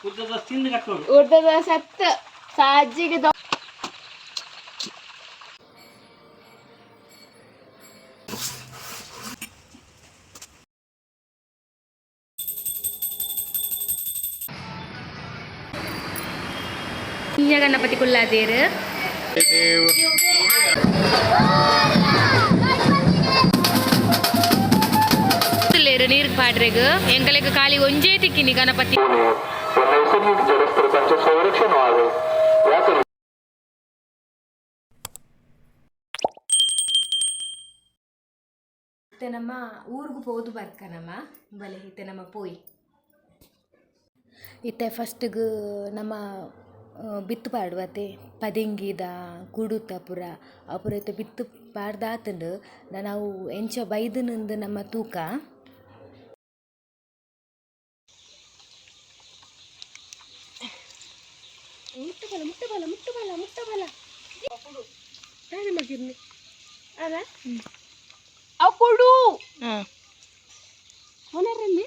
ಉರ್ದ ಸತ್ ಸಾಜಿಗೆ. ಗಣಪತಿ ಕುಲ್ಲಾದೇರು. ಲೇರು ನೀರ್ ಪಾಡ್ರೆಗ್ ಎಂಕಲೆಗ್ ಖಾಲಿ ಒಂಜೇ ತಿಕ್ಕಿನಿ ಗಣಪತಿ. व नैसर्गिक जलस्रोतांचे संरक्षण व्हावे याकरिता ಇತ್ತೆ ನಮ್ಮ ಊರ್ಗು ಪೋದು ಬರ್ಕ ನಮ್ಮ ಬಲೆ. ಇತ್ತೆ ನಮ್ಮ ಪೋಯಿ. ಇತ್ತೆ ಫಸ್ಟ್ಗ್ ನಮ್ಮ ಬಿತ್ತು ಪಾಡುವತೆ, ಪದೆಂಗಿದ ಕುಡುತ ಪೂರ ಅವು ಪೂರ ಇತ್ತೆ ಬಿತ್ತು ಪಾಡ್ದಾತುಂಡು. ನಾವು ಎಂಚ ಬೈದನಂದು ನಮ್ಮ ತೂಕ. ಮುಟ್ಟು ಬಲ, ಮುಟ್ಟು ಬಲ, ಮುಟ್ಟು ಬಲ, ಮುಟ್ಟು ಬಲ. ಅದ ಅವು ಕೊಡು. ಮೊನರಲ್ಲಿ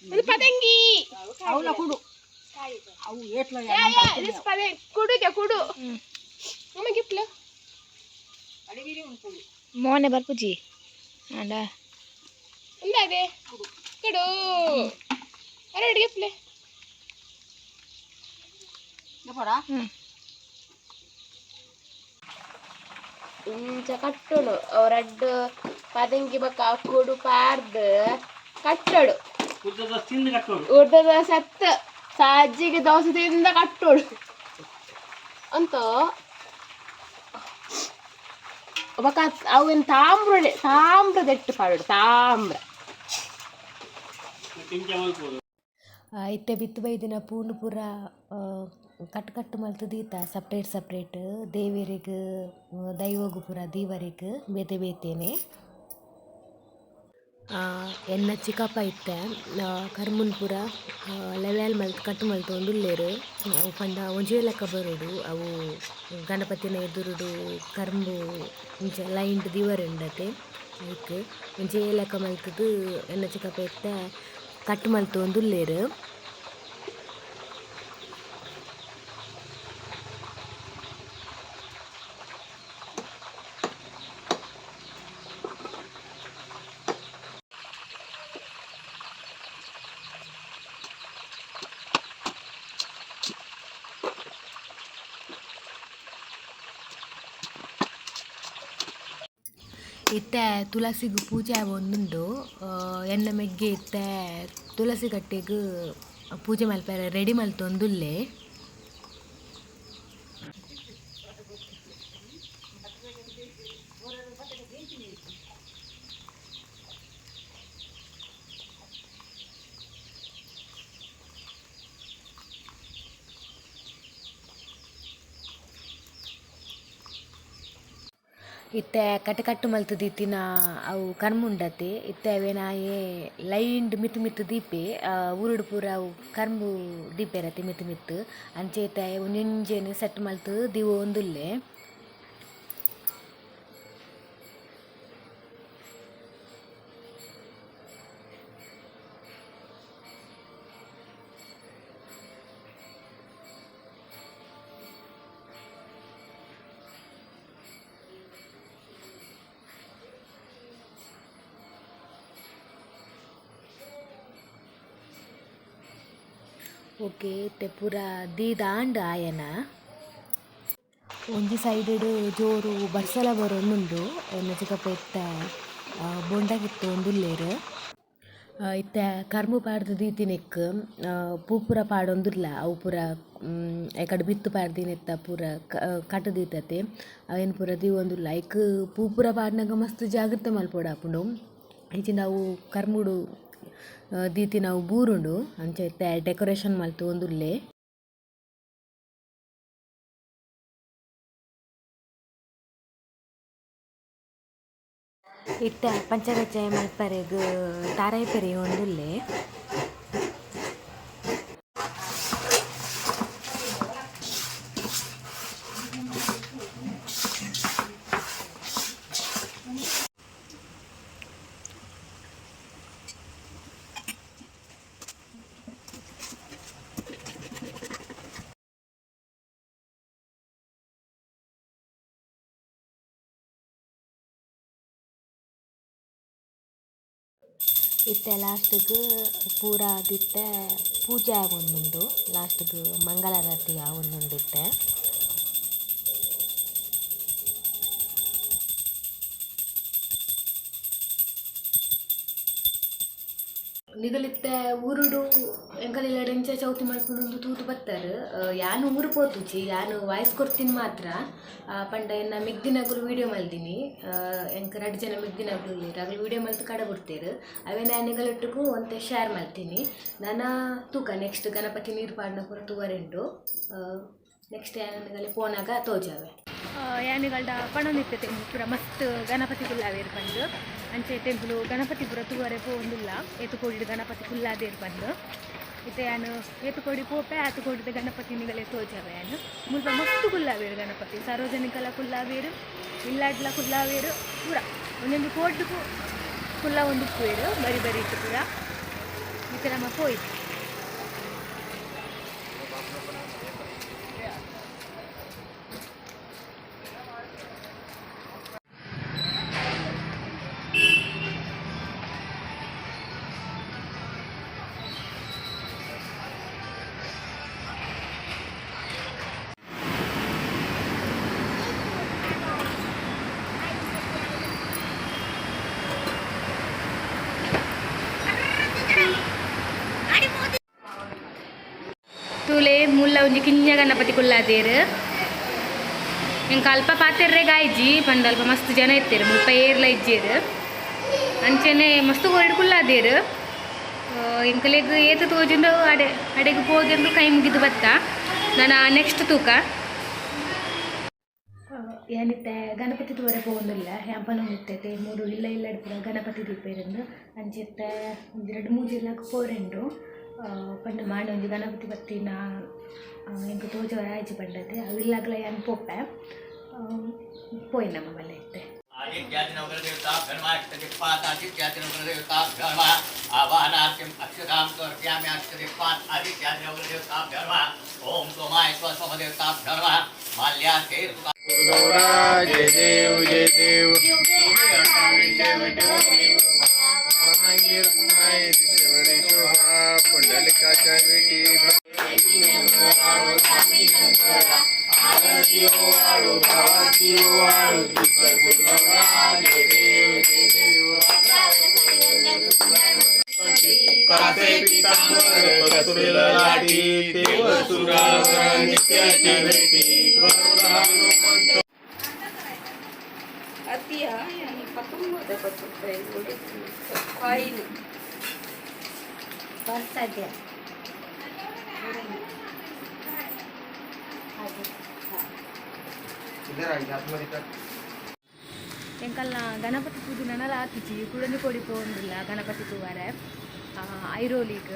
ಇದು ಪದಂಗಿ. ಅವಳ ಕುಡು ಅವು ಏಟ್ಲ. This ಪದೆ ಕುಡುಗೆ ಕುಡು ಅಮ್ಮ ಗಿಪ್ಲ. ಮೋನೆ ಬರ್ಪುಜಿ ಅಂಡ. ಇಂದಾದೆ ಕುಡು ಅರೆ ಗಿಪ್ಲೆ. ಇಂಚ ಕಟ್ಟುನು ರಡ್ಡ್ ಪದಂಗಿ ಬೊಕ್ಕ ಕುಡು ಪಾರ್ದ್ ಕಟ್ಟಡು. ಉರ್ದ ಸತ್ ಸಾಜಿಗೆ ದೋಸೆ ತಿಂದ ಕಟ್ಟೋಡು ಅಂತ. ಬೊಕ್ಕ ಅವೇನು ತಾಮ್ರ, ತಾಮ್ರದೆಟ್ಟು ಪಾಡೋಡು, ತಾಮ್ರ. ಇತ್ತೆ ಬಿತ್ತು ಬೈದಿನ ಪೂನು ಪೂರ ಕಟ್ ಕಟ್ ಮಲ್ತ್ ದೀತ, ಸಪ್ರೇಟ್ ಸಪ್ರೇಟ್. ದೇವೆರೆಗ್, ದೈವೊಗು ಪೂರ ದೀವರೆಗ್ ಬೇತೆ ಬೇತೆನೆ. ಎನ್ನ ಚಿಕ್ಕಪ್ಪ ಇತ್ತೆ ಕರ್ಮುನ್ ಪೂರ ಲೆವೆಲ್ ಮಲ್ತ್ ಕಟ್ ಮಲ್ತೊಂದುಲ್ಲೆರ್. ಅವು ಪಂಡ ಒಂಜೇ ಲೆಕ್ಕ ಬರೊಡು. ಅವು ಗಣಪತಿನ ಎದುರುಡು ಕರ್ಂಬು ಇಂಚ ಲೈನ್ ಡ್ ದೀವರೆ ಉಂಡತೆ, ಐಕ್ ಒಂಜೇ ಲೆಕ್ಕ ಮಲ್ತುದು ಎನ್ನ ಚಿಕ್ಕಪ್ಪ ಇತ್ತೆ ಕಟ್ ಮಲ್ತೊಂದುಲ್ಲೆರ್. ಇತ್ತೆ ತುಳಸಿಗ್ ಪೂಜೆ ಆವೊಂದುಂಡು. ಎನ್ನ ಮೆಗ್ಗೆ ಇತ್ತೆ ತುಳಸಿ ಕಟ್ಟೆಗ್ ಪೂಜೆ ಮಲ್ಪೆರೆ ರೆಡಿ ಮಲ್ತೊಂದುಲ್ಲೆ. ಇತ್ತೆ ಕಟ್ಟ್ ಕಟ್ಟ್ ಮಲ್ತ್ ದೀತಿನ ಅವು ಕರ್ಂಬು ಉಂಡತೆ. ಇತ್ತೆ ಅವೆನಾಯೆ ಲೈನ್ಡ್ ಮಿತ್ತ್ ಮಿತ್ತ್ ದೀಪೆ. ಊರುಡು ಪೂರ ಅವು ಕರ್ಂಬು ದೀಪೆರತೆ ಮಿತ್ತ್ ಮಿತ್ತ್. ಅಂಚ ಇತ್ತೆ ಒಂಜೊಂಜೆನ್ ಸೆಟ್ ಮಲ್ತ್ ದೀವೊಂದುಲ್ಲೆ. ಓಕೆ, ಇತ್ತೆ ಪೂರ ದೀದಾಂಡ್ ಆಯನ. ಒಂಜಿ ಸೈಡ್ ಜೋರು ಬರ್ಸಲ ಬರೊಂದುಂಡು. ಎನ್ನ ಚಿಕ್ಕಪ್ಪ ಇತ್ತೆ ಬೊಂಡ ಗಿತ್ತೊಂದುಲ್ಲೆರ್. ಇತ್ತೆ ಕರ್ಂಬು ಪಾಡ್ದ್ ದೀತಿನೆಕ್ ಪೂ ಪೂರ ಪಾಡೊಂದುಲ್ಲ. ಅವು ಪೂರ ಎಕಡೆ ಬಿತ್ತ್ ಪಾಡ್ದಿನೆತ್ತ ಪೂರ ಕಟ್ ದೀತತೆ, ಅವೆನ್ ಪೂರ ದೀವೊಂದುಲ್ಲ. ಐಕ್ ಪೂ ಪೂರ ಪಾಡ್ನಗ ಮಸ್ತ್ ಜಾಗ್ರತೆ ಮಲ್ಪೊಡಾಪುಂಡು. ಇಜ್ಜಿಂಡ ಅವು ಕರ್ಂಬುಡು ದೀತಿನವು ಬೂರುಂಡು. ಅಂಚ ಇತ್ತೆ ಡೆಕೊರೇಷನ್ ಮಲ್ತೊಂದುಲ್ಲೆ. ಇತ್ತೆ ಪಂಚಕಜ್ಜಾಯ ಮಲ್ಪರೆಗ್ ತಾರಾಯಿ ಪೆರಿಯೊಂದುಲ್ಲೆ. ಇತ್ತೆ ಲಾಸ್ಟ್ಗ್ ಪೂರ ಆದಿತ್ತೆ ಪೂಜೆ ಆವೊಂದುಂಡು. ಲಾಸ್ಟ್ಗ್ ಮಂಗಳಾರತಿ ಆವೊಂದುಂಡು ಇತ್ತೆ. ನಿಗಲಿತ್ತೆ ಊರುಡು ಎಂಕಲೆಲ್ಲ ಎಂಚ ಚೌತಿ ಮಲ್ಪುಂಡು ತೂತು ಬತ್ತಾರೆ. ಯಾನ್ ಊರು ಪೋತುಜಿ, ಯಾನ್ ವಾಯ್ಸ್ ಕೊರ್ತೀನಿ ಮಾತ್ರ. ಪಂಡ ಎನ್ನ ಮೆಗ್ದಿನಗುಲು ವೀಡಿಯೋ ಮಲ್ದಿನಿ. ಎಂಕ್ ರಡ್ಡ್ ಜನ ಮೆಗ್ದಿನಗುಲು ಉಲ್ಲೆರ್, ಅಗುಲು ವೀಡಿಯೋ ಮಲ್ತ್ ಕಡ ಬುಡ್ತೆರ್. ಅವೆನ್ ಯಾನ್ ನಿಗಲೊಟ್ಟುಗು ಒಂತೆ ಶೇರ್ ಮಲ್ತೀನಿ. ನನ ತೂಕ ನೆಕ್ಸ್ಟ್ ಗಣಪತಿ ನೀರು ಪಾಡ್ನ ಪೂರ ತೂವರೆ ಉಂಡು. ನೆಕ್ಸ್ಟ್ ಯಾನ್ ನಿಗಲೆ ಪೋನಾಗ ತೋಜಾವೆ. ಯಾನಿಗಲ್ಡ ಪಣೊಂದಿತ್ತೆ ಪೂರ ಮಸ್ತ್ ಗಣಪತಿ ಕುಲ್ಲಾವೇರ್ ಪಂದ್. ಅಂಚೆ ಟೆಂಪುಲು ಗಣಪತಿ ಪೂರ ತೂವರೆ ಪೋವೊಂದುಲ್ಲ, ಏತ್ ಕೋಡಿಡ್ ಗಣಪತಿ ಕುಲ್ಲಾದೇರ್ ಪಂದ್. ಇತ್ತೆ ಯಾನ್ ಏತ್ ಕೋಡಿ ಪೋಪೆ ಆತ್ ಕೋಡಿದ ಗಣಪತಿ ನಿಗಲೆ ತೋಜಾವೆ ಯಾನ್. ಮುಲ್ಪ ಮಸ್ತ್ ಕುಲ್ಲಾವೇರ್ ಗಣಪತಿ, ಸಾರ್ವಜನಿಕಲ ಕುಲ್ಲಾವೇರ್, ಇಲ್ಲಾಡ್ಲ ಕುಲ್ಲಾವೇರ್, ಪೂರ ಒಂದೊಂದು ಕೋಡ್ಡುಗು ಕುಲ್ಲ ಉಪ್ಪುವೆರ್ ಬರಿ ಬರಿ ಇತ್ತು ಪೂರ. ಇತ್ತೆ ನಮ ಪೋಯಿ. ತೂಲೆ ಮುಲ್ಲ ಒಂಜಿ ಕಿಂಜ ಗಣಪತಿ ಕುಲ್ಲಾದೇರ್. ಎಂಕ್ ಅಲ್ಪ ಪಾತೆರ್ರೆ ಗಾಯ್ಜಿ ಪಂಡ ಅಲ್ಪ ಮಸ್ತ್ ಜನ ಇತ್ತೆರ್, ಮುಲ್ಪ ಏರ್ಲ ಇಜ್ಜೆರ್. ಅಂಚನೆ ಮಸ್ತ್ ಕೋರಿಡ್ ಕುಲ್ಲಾದೇರ್. ಎಂಕಲೆಗ್ ಏತ್ ತೋಜುಂಡು ಅಡೆ ಅಡೆಗ್ ಪೋದೆಂದು ಕೈ ಮುಗಿದು ಬತ್ತ. ನನ ನೆಕ್ಸ್ಟ್ ತೂಕ. ಯಾನಿತ್ತೆ ಗಣಪತಿ ತೂವರೆ ಪೋವೊಂದುಲ್ಲ. ಯಾನ್ ಪನೊಂದಿತ್ತೆ ಮೂರು ಇಲ್ಲ ಇಲ್ಲ ಪೂರ ಗಣಪತಿ ದೀಪೆರೆಂದು. ಅಂಚೆತ್ತೆ ಒಂಜಿ ರಡ್ಡ್ ಮೂಜಿ ಇಲ್ಲಗ್ ಪೋರೆಂಡು. ಪಂಡ ಮಾಂಡ ಒಂಜಿ ಗಣಪತಿ ಬತ್ತಿನ ಎಂಕ್ ತೋಜವರೆ ಆಯ್ಜಿ ಪಂಡತೆ ಅವು ಇಲ್ಲಗ್ಲ ಯಾನ್ ಪೋಪೆ. ಪೋಯಿನಮ್ಮ ಮಲ್ಲ ಇತ್ತೆ. ಓಂ ಸೋಮಾಯ ಸ್ವ ಸೋಮದೇವತಾಭ್ಯೋ ನಮಃ. ಮಾಲ್ಯಾರ್ಘ್ಯೈ जय देव जय देव शोभा पुंडलिकाच्या वेटी. कासे पितांबर कस्तुरीला लाटी देव सुरावर नित्याची भेटी गरुड हनुमंत. ಕಾಯಿನ್. ಎಂಕಲ್ನ ಗಣಪತಿ ಪೂಜೆ ನನಲ ಆತಿಜಿ. ಕುಡೊಂಜಿ ಕೊಡಿ ಪೋವೊಂದುಲ್ಲ ಗಣಪತಿ ತೂವರೆ ಐರೋಲಿಗ್.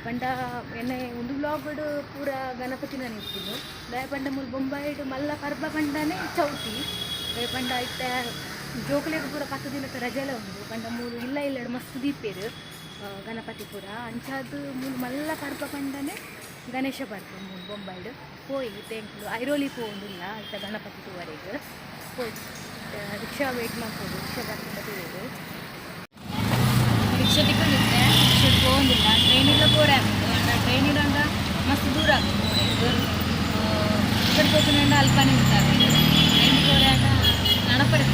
ಪಂಡ ಎನ್ನ ಒಂದು ವ್ಲಾಗ್ಡ್ ಪೂರ ಗಣಪತಿನ ಇತ್ತಿದ್ದು. ದಾಯೆ ಪಂಡ ಮೂಲು ಬೊಂಬಾಯಿಡ್ ಮಲ್ಲ ಪರ್ಬ ಪಂಡನೆ ಚೌತಿ. ದಾಯೆ ಪಂಡ ಇತ್ತೆ ಜೋಕುಲೆಗ್ ಪೂರ 10 ದಿನದ ರಜೆಲ ಉಂಡು. ಪಂಡ ಮೂಲು ಇಲ್ಲ ಇಲ್ಲಡ್ ಮಸ್ತ್ ದೀಪೆರ್ ಗಣಪತಿ ಪೂರ. ಅಂಚಾದ್ ಮೂಲು ಮಲ್ಲ ಪರ್ಬ ಪಂಡನೆ ಗಣೇಶ ಪರ್ಬ ಮೂಲು ಬೊಂಬಾಯಿಡ್. ಪೋಯಿ ಇತ್ತೆ ಎಂಕುಲು ಐರೋಲಿ ಪೋವೊಂದುಲ್ಲ ಇತ್ತೆ ಗಣಪತಿ ತೂವರೆಗ್. ಪೋಯಿ ರಿಕ್ಷಾ ವೇಟ್ ಮಲ್ಪೊಡು, ರಿಕ್ಷಾ ಬರ್ಪುಂಡ ತೂವೊಡು. ರಿಕ್ಷಾ ತಿಕ್ಕೊಂಡಿತ್ತೆ, ರಿಕ್ಷಾ ಪೋವೊಂದಿಲ್ಲ. ಟ್ರೈನಿಲ್ಲ ಪೋರೆ ಆಪುಂಡು. ಆಂಡ ಟ್ರೈನಿಡಂಡ ಮಸ್ತ್ ದೂರ ಆಪುಂಡು ಪೋರೆಗ್. ರಿಕ್ಷಾಡ್ ಪೋಪುನಂಡ ಅಲ್ಪನೇ ಉಂಟಾಪುಂಡು. ಟ್ರೈನ್ ಪೋರೆ ಆಂಡ ನಡಪರೆ.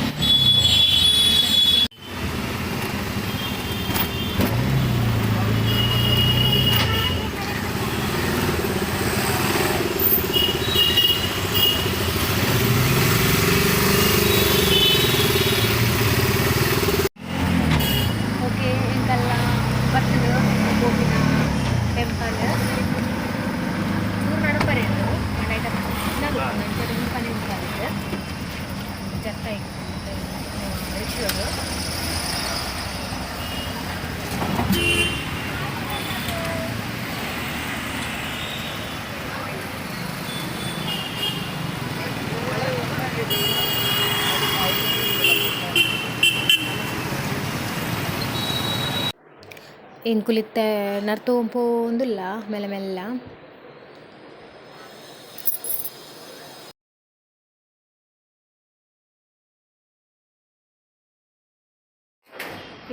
ಓಕೆ, ಎಂಕಲ್ಲ ಬತ್ತುಂಡು ಪೋಪಿನ ಟೆಂಪಲ್. ಚೂರು ನಡಪರೆ ಉಂಡು. ಆಂಡ ಐತ ಅಂಚನೆ ಮುಲ್ಪನೆ ಉಂಟಾಗಿದೆ ಜತ್ತ ರಿಕ್ಷಾಡು. ಎಂಕುಲಿತ್ತೆ ನರ್ತೊಂದು ಪೋವೊಂದುಲ್ಲ ಮೆಲ್ಲ ಮೆಲ್ಲ.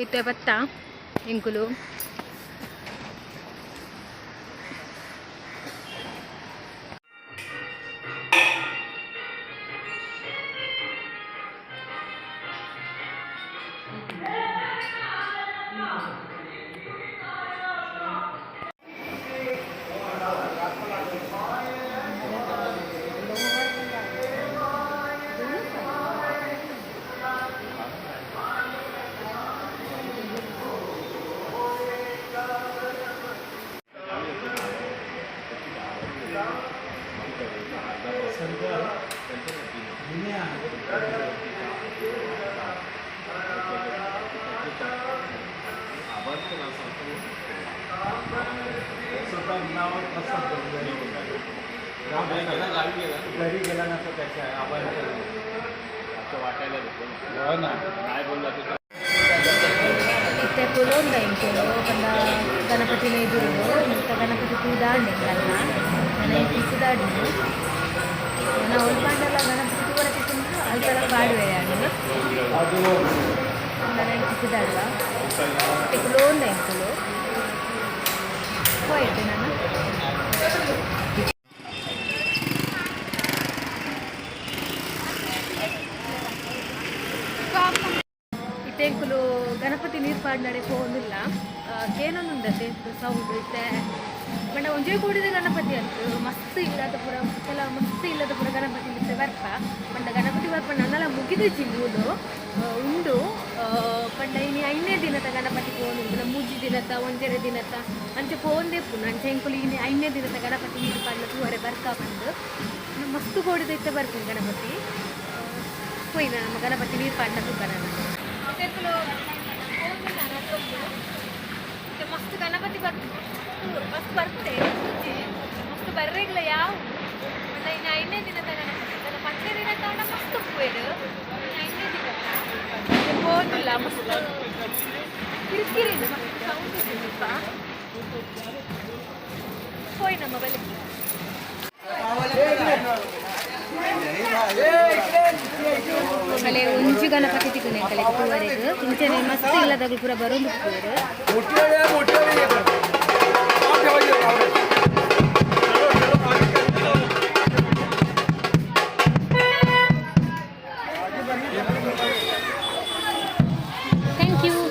ಇತ್ತೆ ಬತ್ತ. ಎಂಕುಲು. ಇತ್ತೆ ಪುಲೊಂದ ಎಂಕುಲು ಪಂಡ ಗಣಪತಿನ ಎದುರುಡು ಇತ್ತ ಗಣಪತಿ ತೂದಾಂಡ್ ಎಂಕಲ್ನ ನನ ತಿಕ್ಕುದಾಂಡ್ ನನ ಒಲ್ಪಾಂಡಲ ಗಣಪತಿ ತೂವರ ತಿಕ್ಕುಂಡು ಅಲ್ಪಲ ಪಾಡುವೆ ಯಾನ್ ನನ ತಿಕ್ಕುದಾಡ್ವ ಇತ್ತೆ ಪುಲೊಂದ ಎಂಕುಲು ಪೋಯೆತೆ ನನ. ಇತ್ತೆ ಎಂಕುಲು ಗಣಪತಿ ನೀರು ಪಾಡ್ನಡೆ ಪೋವೊಂದುಲ್ಲ ಕೇನೊಂದುಂಡತೆ ಸೌಂಡ್ ಇತ್ತೆ ಪಂಡ ಒಂಜೇ ಕೂಡಿದ ಗಣಪತಿ ಅಂತು ಮಸ್ತ್ ಇಲ್ಲದ ಪೂರ ಕೆಲ ಮಸ್ತ್ ಇಲ್ಲದ ಪೂರ ಗಣಪತಿ ಇತ್ತೆ ಬರ್ಪ ಪಂಡ ಗಣಪತಿ ಬರ್ಪ ನನ್ನಲ ಮುಗಿದಿಜ್ಜಿ ಮೂಲು ಉಂಡು ಪಂಡ ಇನಿ ಐನೇ ದಿನದ ಗಣಪತಿ ಪೋವೊಂದುಂಡು ಮೂಜಿ ದಿನತ ಒಂಜರೆ ದಿನತ ಅಂಚೆ ಪೋವೊಂದೇ ಪುನ ಅಂಚೆ ಎಂಕುಲು ಇನಿ ಐನೇ ದಿನದ ಗಣಪತಿ ನೀರು ಪಾಡ್ಲ ತೂವರೆ ಬರ್ಕ ಪಂದ್ ಮಸ್ತ್ ಕೋಡಿದ ಇತ್ತೆ ಬರ್ಪುಂಡು ಗಣಪತಿ ಪೋಯಿನ ನಮ್ಮ ಗಣಪತಿ ನೀರು ಪಾಡ್ನ ತೂಕ ನನ. ಮಸ್ತ್ ಗಣಪತಿ ಬರ್ಪುಂಡು ಮಸ್ತ್ ಬರ್ಪುಂಡೆ ಮಸ್ತ್ ಬರ್ರೆಗ್ಲ ಯಾವ ಪಂಡ ಇನ್ನು ಐದನೇ ದಿನದ ಗಣಪತಿ ನನ್ನ ಪತ್ತನೇ ದಿನ ಕಾರಣ ಮಸ್ತ್ ಉಪ್ಪುವೇರು ಇನ್ನು ಐದನೇ ದಿನ ಪೋವೊಂದಿಲ್ಲ ಮಸ್ತ್ ಕಿರಿಕಿರಿ ಮಸ್ತ್ ಸೌಂಡ್ ಉಂಡು ಪೋಯ್ ನಮ್ಮ ಬಲೆ ಬಲೆ ಒಂಜಿ ಗಣಪತಿ ತಿಕ್ಕುನೆ ಎಂಕಲೆಗ್ ತೂವರೆಗ್ ಇಂಚನೆ ಮಸ್ತ್ ಇಲ್ಲದಗುಲು ಪೂರ ಬರೊಂದು ಉಪ್ಪುವೆರ್. Thank you.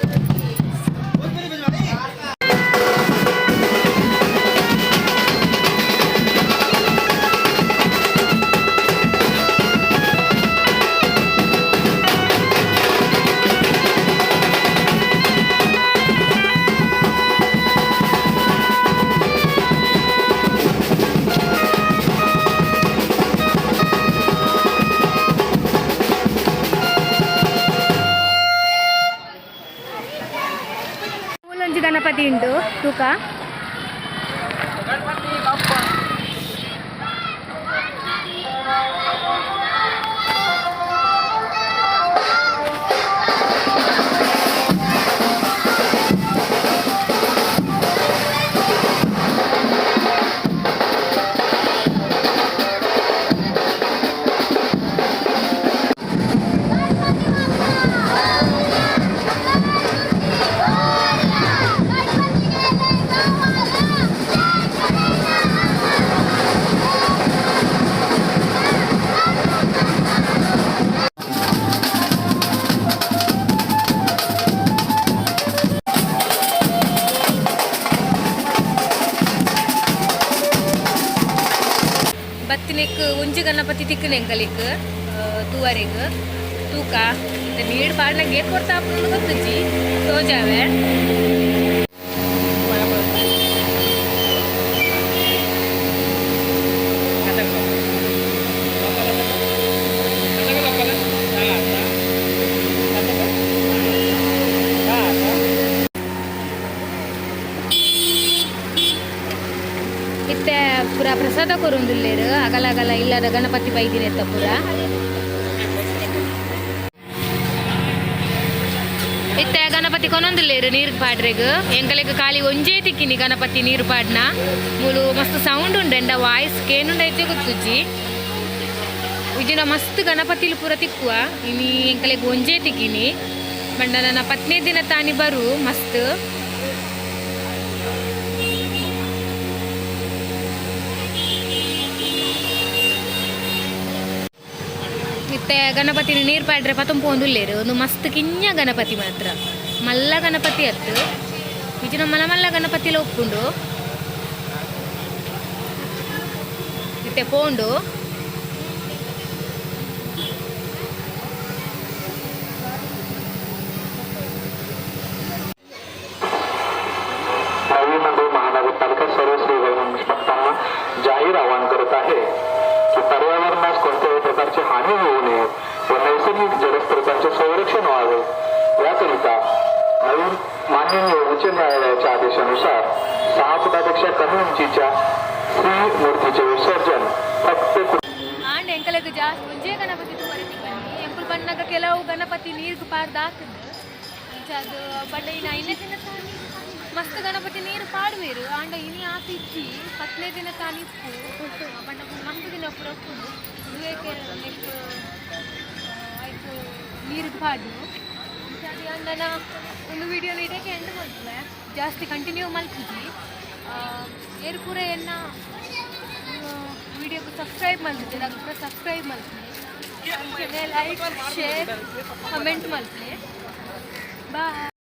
ಮೂಲೊಂಜಿ ಗಣಪತಿ ಉಂಡು ತೂಕ. ಬತ್ತಿನೆಕ್ ಒಂಜಿ ಗಣಪತಿ ತಿಕ್ಕುನೆ ಎಂಕಲೆಗ್ ತೂವರೆಗ್ ತೂಕ ಇತ್ತೆ ನೀರು ಪಾಡ್ನಗ ಏತ್ ಪೊರ್ತು ಆಪುಂಡು ಗೊತ್ತುಜ್ಜಿ ತೋಜಾವೆ. ಇತ್ತೆ ಪೂರ ಪ್ರಸಾದ ಕೊರೊಂದುಲ್ಲೆರ್ ಅಗಲ ಅಗಲ ಇಲ್ಲದ ಗಣಪತಿ ಬೈದಿನೆತ್ತ ಪೂರ. ಇತ್ತೆ ಗಣಪತಿ ಕೊನೊಂದುಲ್ಲೆರ್ ನೀರು ಪಾಡ್ರೆಗ್ ಎಂಕಲೆಗ್ ಖಾಲಿ ಒಂಜೇ ತಿಕ್ಕಿನಿ ಗಣಪತಿ ನೀರು ಪಾಡ್ನ ಮೂಲು ಮಸ್ತ್ ಸೌಂಡ್ ಉಂಡು ಎಂಡ ವಾಯ್ಸ್ ಕೇನುಂಡೈತೆ ಗೊತ್ತುಜ್ಜಿ ಇಜಿನ ಮಸ್ತ್ ಗಣಪತಿಲು ಪೂರ ತಿಕ್ಕುವ ಇನಿ ಎಂಕಲೆಗ್ ಒಂಜೇ ತಿಕ್ಕಿನಿ. ಪಂಡ ನನ್ನ ಪತ್ನಿ ದಿನ ತಾನಿ ಬರು ಮಸ್ತ್. ಇತ್ತೆ ಗಣಪತಿನ ನೀರು ಪಾಡ್ರೆ ಪತೊಂಪೊಂದುಲ್ಲೇರು. ಒಂದು ಮಸ್ತ್ ಕಿഞ്ഞ ಗಣಪತಿ ಮಾತ್ರ, ಮಲ್ಲ ಗಣಪತಿ ಅತ್ತು. ಇಜಿನ ಮಲ್ಲ ಮಲ್ಲ ಗಣಪತಿಲ ಉಪ್ಪುಂಡು. ಇತ್ತೆ ಪೋಂಡು. नवी मुंबई महानगरपालिका सर्व श्री गणेश भक्तांना जाहीर आवाहन करत आहे की पर्यावरणास कोणत्याही प्रकारची हानी होऊ नये व नैसर्गिक जलस्रोतांचे संरक्षण व्हावे याकरिता नवीन माननीय उच्च न्यायालयाच्या आदेशानुसार 6 फुटापेक्षा कमी उंचीच्या श्री मूर्तीचे विसर्जन फक्त ಆಂಡ್ ಎಂಕಲೆಗ್ ಜಾಸ್ತಿ ಒಂಜೇ ಗಣಪತಿ ತೂವರೆ ತಿಕ್ಕಂದಿ. ಎಂಕುಲು ಬನ್ನಗ ಕೆಲವು ಗಣಪತಿ ನೀರ್ಗ್ ಪಾಡ್ದ್ ಹಾಕುದು. ಅಂಚಾದ್ ಬಟ್ ಇನ್ನು ಐನೇ ದಿನ ತಾನಿ ಮಸ್ತ್ ಗಣಪತಿ ನೀರು ಪಾಡುವೆರು. ಆಂಡ ಇನಿ ಆತ್ ಇಜ್ಜಿ. ಪತ್ನೇ ದಿನ ತಾನಿ ಇಪ್ಪು. ಪಂಡ ಮಸ್ತ್ ದಿನ ಪೂರ ಉಪ್ಪುಂಡು. ಉಂದುವೇ ನೆಕ್ಕ್ ಐಕ್ ನೀರ್ಗ್ ಪಾಡು. ಅಂಚಾದ್ ಯಾನ್ ಒಂದು ವಿಡಿಯೋನ ಇಡಕ್ಕೆ ಎಂಡ್ ಮಲ್ಪುವೆ, ಜಾಸ್ತಿ ಕಂಟಿನ್ಯೂ ಮಲ್ಪುಜಿ. ಏರ್ ಪೂರ ಎನ್ನ ವಿಡಿಯೋಗೆ ಸಬ್ಸ್ಕ್ರೈಬ್ ಮಲ್ತಿದ್ದೀರ, ಅದು ಪೂರ ಸಬ್ಸ್ಕ್ರೈಬ್ ಮಲ್ಪುಲೆ. ಅಂಚನೆ ಲೈಕ್, ಶೇರ್, ಕಮೆಂಟ್ ಮಲ್ಪುಲೆ. ಬಾಯ್.